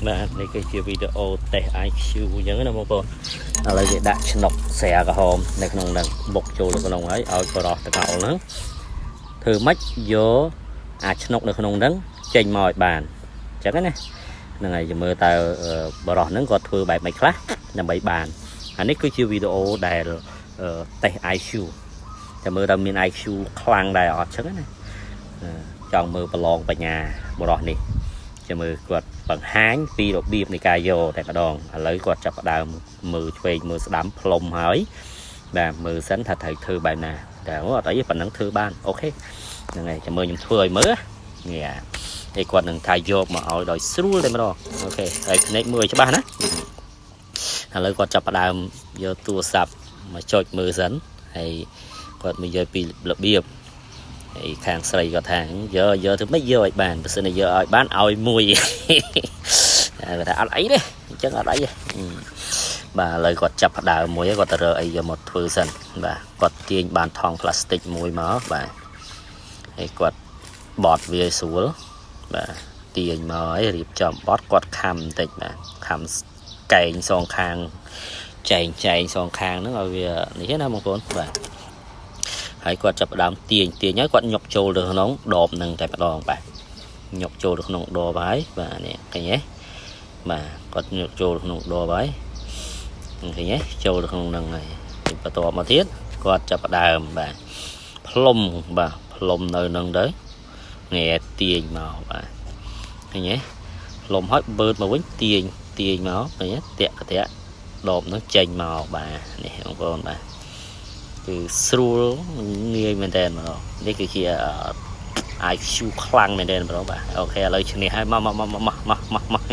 បាទនេះគឺជាវីដេអូតេស្ត IQ អញ្ចឹងណាបងប្អូនឥឡូវគេដាក់ឆ្នុកស្រាក្រហមនៅក្នុងហ្នឹងបុកចូលនៅក្នុងហើយឲ្យបរោះតកោលហ្នឹងធ្វើម៉េចយកអាឆ្នុកនៅក្នុងហ្នឹងចេញមកឲ្យបានអញ្ចឹងណាហ្នឹងហើយចាំមើលតើបរោះហ្នឹងគាត់ធ្វើបែបម៉េចខ្លះដើម្បីបានអានេះគឺជាវីដេអូដែលតេស្ត IQ ចាំមើលតើមាន IQ ខ្លាំងដែរអត់អញ្ចឹងណាចង់មើលប្រឡងបញ្ញាបរោះនេះ ចាំមើលគាត់បង្ហាញពីរបៀបនៃការយកតែម្ដងឥឡូវគាត់ចាប់ផ្ដើមមើលឆ្វេងមើលស្ដាំផ្លុំហើយបាទមើលសិនថាត្រូវធ្វើបែបណាតែអត់អីទេប៉ុណ្ណឹងធ្វើបាន OK ហ្នឹងហើយចាំមើលខ្ញុំធ្វើឲ្យមើលនេះហើយគាត់នឹងថាយកមកឲ្យដោយស្រួលតែម្ដង OK ហើយភ្នែកមើលឲ្យច្បាស់ណាឥឡូវគាត់ចាប់ផ្ដើមយកទូរស័ព្ទមកចុចមើលសិនហើយគាត់មកយកពីរបៀប ហើយខាងស្រីគាត់ថាយកយកទៅមិនយកឲ្យបានបើសិនជាយកឲ្យបានឲ្យមួយ គាត់ថាអត់អីទេអញ្ចឹងអត់អីទេបាទឥឡូវគាត់ចាប់ផ្ដើមមួយគាត់ទៅរើអីយកមកធ្វើសិនបាទគាត់ទាញបានថង់ផ្លាស្ទិកមួយមកបាទហើយគាត់បត់វាឲ្យស្រួលបាទទាញមកហើយរៀបចំបត់គាត់ខំបន្តិចបាទខំកែងសងខាងចែងចែងសងខាងហ្នឹងឲ្យវានេះណាបងប្អូនបាទ ហើយគាត់ចាប់ផ្ដើមទាញទាញហើយគាត់ញុកចូលទៅក្នុងដបនឹងតែម្ដងបាទញុកចូលទៅក្នុងដបហើយបាទនេះឃើញទេបាទគាត់ញុកចូលក្នុងដបហើយឃើញទេចូលទៅក្នុងនឹងហើយបន្ទាប់មកទៀតគាត់ចាប់ផ្ដើមបាទផ្លុំបាទផ្លុំនៅនឹងទៅងែទាញមកបាទឃើញទេផ្លុំហើយបឺតមកវិញទាញទាញមកឃើញទេតាក់កតាក់ដបនឹងចេញមកបាទនេះបងប្អូនបាទ គឺស្រួលងាយមែនតើម្ដងនេះគឺជា IQ ខ្លាំងមែនតើម្ដងបាទ OK ឥឡូវឈ្នះហើយមកមកមកមកមកមកមក